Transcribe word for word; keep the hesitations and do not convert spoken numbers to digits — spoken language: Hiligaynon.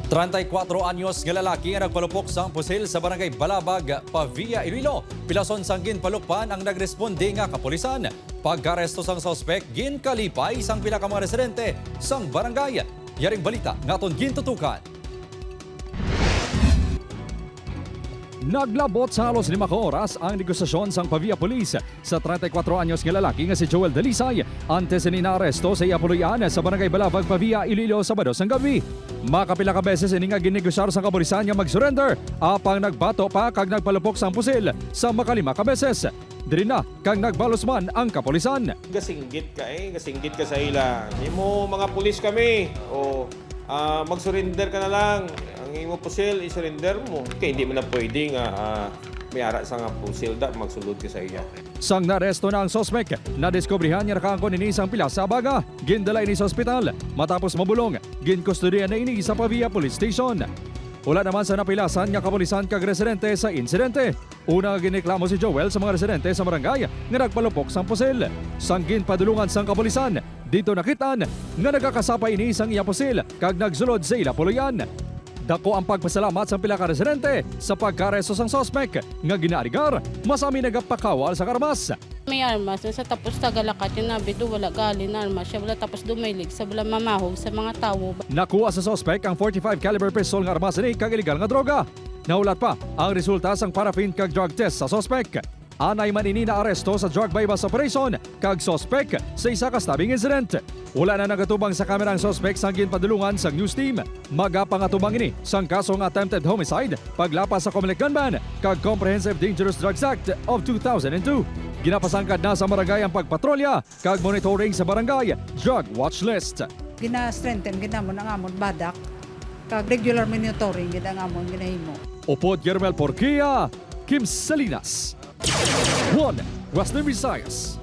Treinta y cuatro anyos nga lalaki nga nagpalupok sang pusil sa barangay Balabag, Pavia, Iloilo, pilason sang ginpalukpan ang nagresponde nga kapulisan. Pagkaaresto sang suspek, ginkalipay sang pila ka mga residente sang barangay. Yaring balita nga aton gintutukan. Naglabot sa halos lima ka oras ang negosasyon sang Pavia Police sa treinta y cuatro anyos nga lalaki nga si Joel Dalisay, antes ini naaresto sa iya puloy-an sa Barangay Balabag, Pavia, Iloilo, Sabado sang gabi. Makapila ka beses ini nga ginnegosyar sang kapulisan nga mag-surrender, apang nagbato pa kag nagpalupok sang pusil sa makalima ka beses. Diri na kag nagbalos man ang kapulisan. Gasinggit ka eh, gasinggit ka sa ila. Imo, mga pulis kami. O, ah, mag-surrender ka na lang. Ang imo pusil, i-surrender mo. Kay hindi man na pwede nga, ah, may ara sa nga pusil da, magsulod ka sa iya. Sang naaresto na ang suspek, nadiskubrihan nga nakaangkon ini sang pila sa abaga. Gindala ini sa ospital. Matapos mabulong, ginkustodiya na ini sa Pavia Police Station. Wala naman sa napilasan nga kapulisan kag residente sa insidente. Una nga ginreklamo si Joel sa mga residente sa barangay nga nagpalupok sang pusil. Sang ginpadulungan sang kapulisan, didto nakit-an nga nagakasapay ini sang iya pusil kag nagsulod sa ila puloy-an. Dako ang pagpasalamat sang pila ka residente sa pagkaaresto sang suspek nga ginaaligar mas amin nagapakawal sang armas. May armas na sa tapos tagalakat yung nabido, wala gali na armas siya, wala tapos dumilig sa wala mamahog sa mga tawo. Nakuha sa suspek ang forty-five caliber pistol nga armas ini kag illegal nga droga. Nahulat pa ang resulta sang paraffin kag drug test sa suspek. Anay man ini naaresto sa drug buy-bust operation kag suspek sa isa ka stabbing incident. Wala na nagatubang sa kamera ang suspek sang ginpadulungan sang news team. Magapangatubang ini sang kaso nga attempted homicide, paglapas sa Comelec gunman, kag Comprehensive Dangerous Drugs Act of two thousand and two. Ginapasangkad na sa barangay ang pagpatrolya kag monitoring sa barangay drug watch list. Gina-strengthen gid namon ang amon badak, kag regular monitoring gid ang amon ginahimo. Upod kay Romel Porquia, Kim Salinas, One Western Visayas.